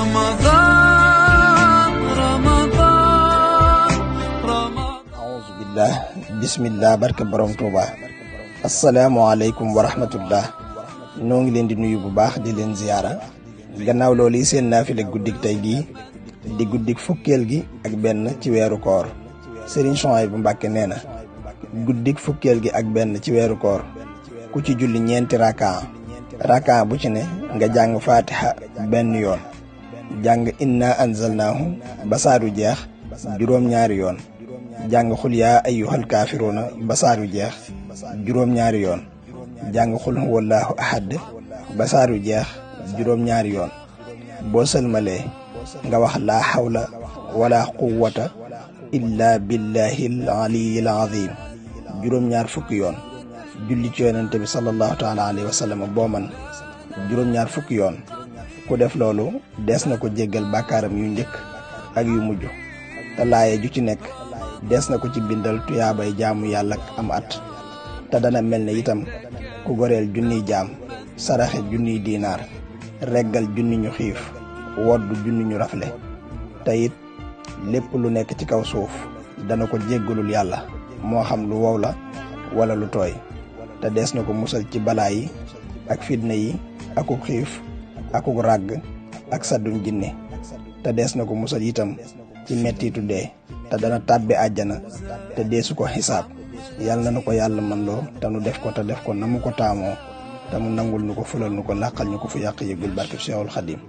رمضان رمضان رمضان أعوذ بالله بسم الله barke borom Touba. asalaamaaleykum wa rahmatullah. noo ngi leen di nuyu bu baax di leen ziyaara. gannaaw loolu yi seen naafile guddik tey gii di guddik fukkeel gi ak benn ci weeru koor. Serigne Souhaïbou Mbacké nee na guddik fukkeel gi ak benn ci weeru koor ku ci julli ñeenti rakaa bu ci ne nga jàng fatiha benn yoon, jàng inna anzalnaahu ba saaru jeex juróom-ñaari yoon, jàng xul yaa ayyuhal kaafiruuna ba saaru jeex juróom-ñaari yoon, jàng xul huwallaahu ahad ba saaru jeex juróom-ñaari yoon. boo sëlmalee nga wax laa xawla wala quwwata illa billahil aliyyil azim juróom-ñaar fukki yoon. julli ci yonente bi sallallahu taala alayhi wa sallam boo man juróom-ñaar fukki yoon. ku def loolu dees na ko jéggal bàkkaaram yu njëkk ak yu mujj, te laaye ju ci nekk dees na ko ci bindal tuyaabay jaamu yàlla ak am at. te dana mel ne itam ku goreel junniy jaam, saraxe junniy diinaar, reggal junni ñu xiif, woddu junni ñu rafle. te it lépp lu nekk ci kaw suuf dana ko jéggalul yàlla, moo xam lu wow la wala lu tooy. te dees na ko musal ci balaa yi ak fitna yi, akuk xiif, akuk ràgg, ak saddum jinne. te dees na ko musal itam ci mettitu dee, te dana tàbbi àjjana te deesu ko xisaab. yàlla na ko yàlla man loo te nu def ko, te def ko na mu ko taamoo, te mu nangul nu ko, fulal nu ko, làqal ñu ko fu yàq yëgul barke Seexul Xadim.